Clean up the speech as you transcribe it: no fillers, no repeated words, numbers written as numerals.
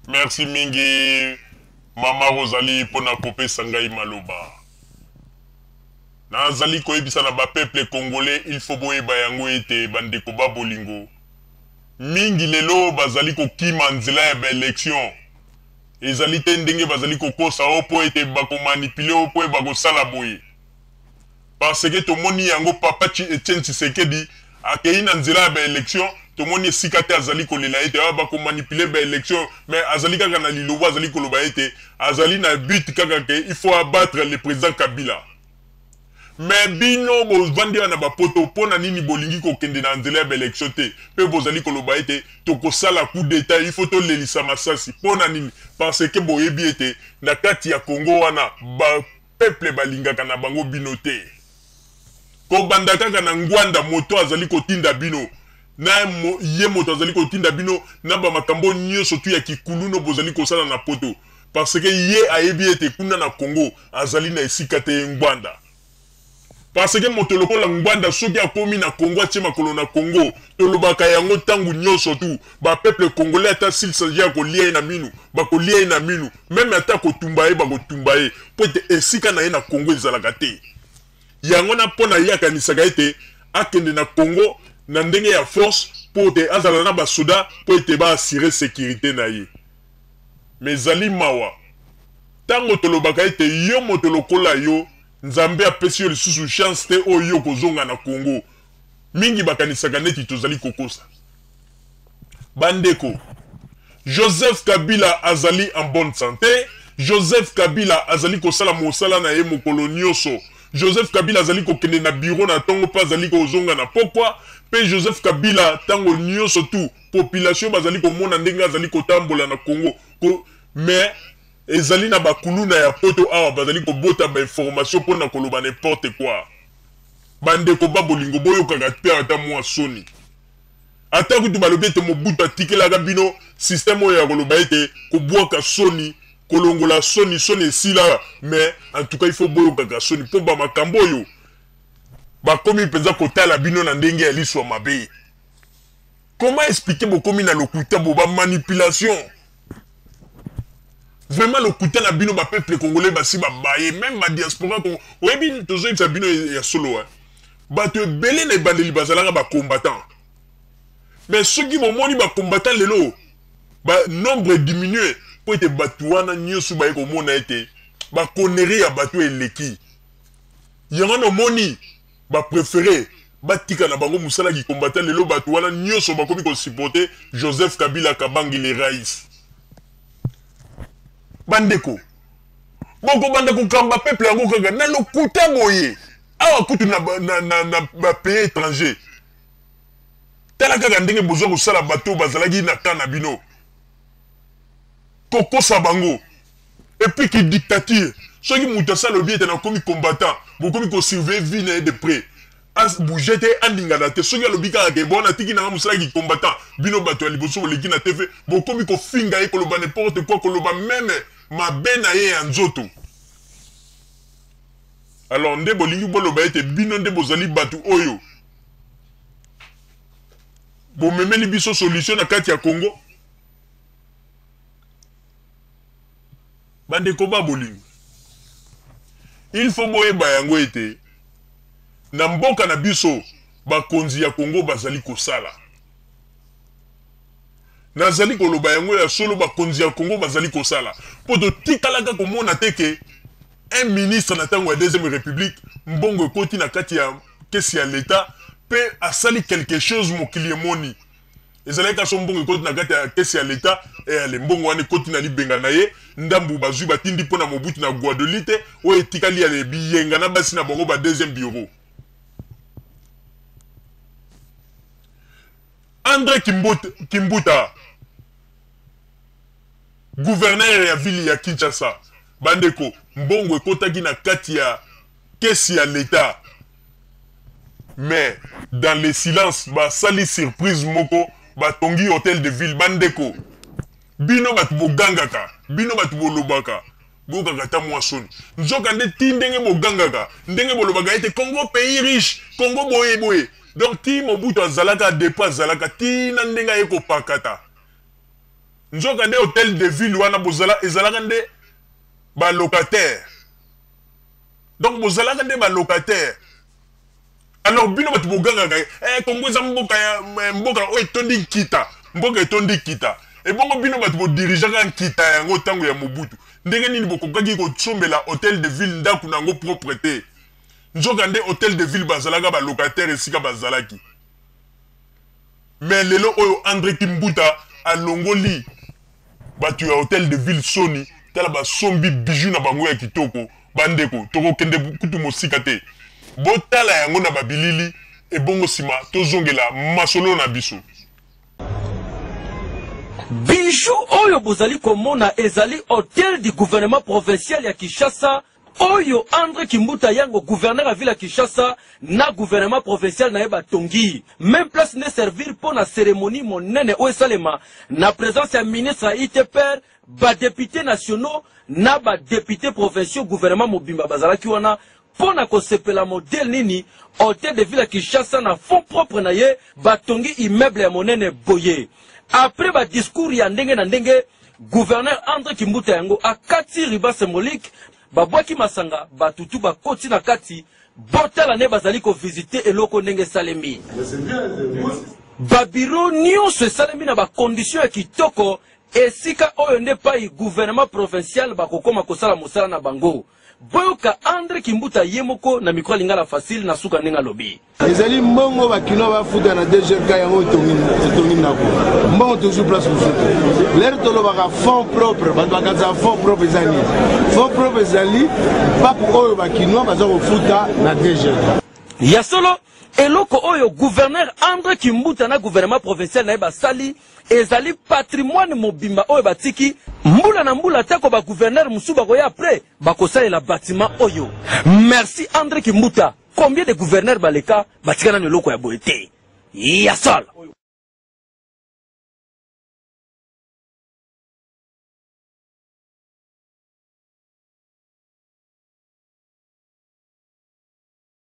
Merci mingi mama Rosalie pona kopesa ngai maloba. Nazali koyebisa na ba peuple congolais il faut boyeba yango ete bandeko ba bolingo mingi lelo bazali kokima nzela ya ba election ezali te ndenge bazali kokosa o po ete bako manipuler o po bakosala boye parce que tomoni yango papa Etienne Tshisekedi akeyi na nzela ya ba election tomoni esika te azali kolela ete ah, bako manipuler ba election mais azali kaka na liloba azali koloba ete azali na but kaka ke il faut abattre le président Kabila. Mais bino bovandi awa na ba poto mpo na nini bolingi kokende na nzela ya ba election te mpe bozali koloba ete tokosala coup d'etat il faut tolelisa masasi mpo na nini? Parce que boyebi ete na kati ya Congo wana ba peuple balingaka na bango bino te. Kobanda kaka na Ngwanda moto azali kotinda bino na ye moto azali kotinda bino na ba makambo nyoso tu ya kikuluno bozali kosala na poto parce que ye ayebi ete kuna na Congo azali na esika te ye Ngwanda. Parce que moto lokola Ngwanda soki akomi na Congo atie makolo na Congo tolobaka yango tangu nyoso tu ba peuple congolais ata s'il s'agit ya kolia ye na minu bakolia ye na minu meme ata kotumba ye bakotumba ye po ete esika na ye na Congo ezalaka te. Yango na mpo na ye akanisaka ete akende na Congo na ndenge ya force mpo ete azala na basoda mpo ete ba assurer securite na ye. Mais ezali mawa tango tolobaka ete yo moto lokola yo Nzambe apesi yo lisusu chance te oyo yo okozonga na Congo. Mingi bakanisaka neti tozali kokosa. Bandeko, Joseph Kabila azali en bonne sante, Joseph Kabila azali kosala mosala na ye mokolo nyoso. Joseph Kabila azali kokende na bureau na tongo pe azali kozonga na pokwa, pe Joseph Kabila tango nyoso tu population bazali komona ndenge azali kotambola na Congo. Ko, mais ezali na ba kuluna ya poto awa bazali kobota ba information pona koloba n'importe quoi. Bandeko ba bolingo boyokaka te ata mua soni. Ata kutu balobi ete Mobutu atikelaka bino système oyo ya koloba ete kobwaka soni, kolongola soni, soni esila, mais en tout cas il faut boyokaka soni po ba makambo oyo bakomi mpenza kotala bino na ndenge ya liso ya mabe. Comment expliquer bokomi na lokuta bo ba manipulation? Vraiment lokuta na bino ba peuple congolais basi ba baye même ba diaspora Congo oyebi tozoyebisa bino ya solo hein. Bato ebele na ebandeli bazalaka ba combattant mais soki bomoni ba combattant lelo ba nombre diminue mpo ete bato wana nyonso baye komona ete ba connerie ya bato eleki yango wana omoni ba prefere batika na bango mosala ki combattant lelo bato wana nyonso bakomi ko supporter Joseph Kabila Kabange le Rais. Bandeko, bokobanda kokamba peuple yango kaka na lokuta boye awa kutu na, na, na, na ba pays étranger. Tala kaka ndenge bozwa kosala bato bazalaki na camp na bino, kokosa bango. Et puis ki dictature, soki mutu asi alobi ete nakomi combattant, bokomi ko surveiller vie na ye de près. A bouger te, aningana te. Soki alobi kaka ke bon natiki nanga mosala ki combattant, bino bato ya liboso boleki na TV, bokomi kofinga ye, koloba n'importe quoi, koloba meme mabe na ye ya nzoto. Alors nde bolingi boloba ete bino nde bozali bato oyo bomemeli biso solution na kati ya Congo? Bandeko ba bolingo, il faut boyeba yango ete na mboka na biso bakonzi ya Congo bazali kosala. Nazali koloba yango ya solo, bakonzi ya Congo bazali kosala. Po totikalaka komona te ke un ministre na tango ya deuxième république mbongo ekoti na kati ya kesi ya l'Etat pe asali quelque chose mokili emoni. Ezalaki kaka so mbongo ekoti na kati ya kesi ya leta, eh, ale mbongo wana ekoti na libenga na ye, ndambu bazwi batindi mpo na Mobutu na Guadeloupe, oyo etikali ale biyenga na basi na bango ba deuxième bureau. Andre Kimbuta, gouverneur ya ville ya Kinshasa, bandeko, mbongo ekotaki na kati ya kesi ya leta. Mais dans le silence basali surprise moko, batongi hotel de ville. Bandeko, bino bato bogangaka, bino bato bolobaka, boyokaka ata mwa soni. Nzoka nde ti ndenge bogangaka, ndenge bolobaka ete Congo pays riche, Congo boye boye. Donc ti Mobutu azalaka, depuis azalaka, ti na ndenge aye kopakata. Nzoka nde hotel de ville wana bozala ezalaka nde ba locataire. Donc bozalaka nde ba locataire. Alors bino bato bogangaka eh, Congo eza mboka ya eh, mboka oyo etondi nkita, mboka etondi nkita. Ebongo bino bato bodirigeaka nkita yango ntango ya Mobutu, ndenge nini bokokaki kosombela hotel de ville ndako na yango propre te? Nzoka nde hotel de ville bazalaka ba locataire esika bazalaki. Mais lelo oyo Andre Kimbuta alongoli bato ya hotel de ville soni, tala basombi bijou na bango ya kitoko. Bandeko, tokokende kutu mosika te, botala yango na babilili, ebongo sima tozongela masolo na biso. Bijou oyo bozali komona ezali hotel du gouvernement provincial ya Kinshasa oyo Andre Kimbuta Yango gouverneur ya ville ya Kinshasa na gouvernement provincial na ye batongi. Meme place nde servir mpo na ceremonie monene oyo esalema na presence ya ministre ya ITPR, ba deputes nationaux na ba deputes provinciaux, gouvernement mobimba bazalaki wana mpo na kosepela modèle nini hotel de ville ya Kinshasa na fonds propre na ye batongi immeuble ya monene boye. Après ba discours ya ndenge na ndenge, gouverneur Andre Kimbuta yango akati ruban symbolique, babwaki masanga, batu tout bakoti na kati, botala nde bazali ko visiter eloko ndenge esalemi. Ba bureaux nionso esalemi na ba conditions ya kitoko, esika oyo nde epayi gouvernement provincial bakokoma kosala mosala na bango. Boyoka Andre Kimbuta ye moko na micro ya Lingala Facile na suka ndenge alobi. Ezali mbongo ba kinois bafuta na DGRK yango etongi ndako. Mbongo toujours place mosusu te. Lere tolobaka fonds propre, bato bakanisaka fonds propre eza nini? Fonds propre ezali pape oyo ba kinois baza kofuta na DGRK. Ya solo, eloko oyo gouverneur Andre Kimbuta na gouvernement provincial na ye basali ezali patrimoine mobimba oyo batiki mbula na mbula, atako ba gouverneur mosusu bakoya après bakosalela batiment oyo. Merci Andre Kimbuta. Combien de gouverneurs baleka batika nanu eloko ya boye te? Ya solo.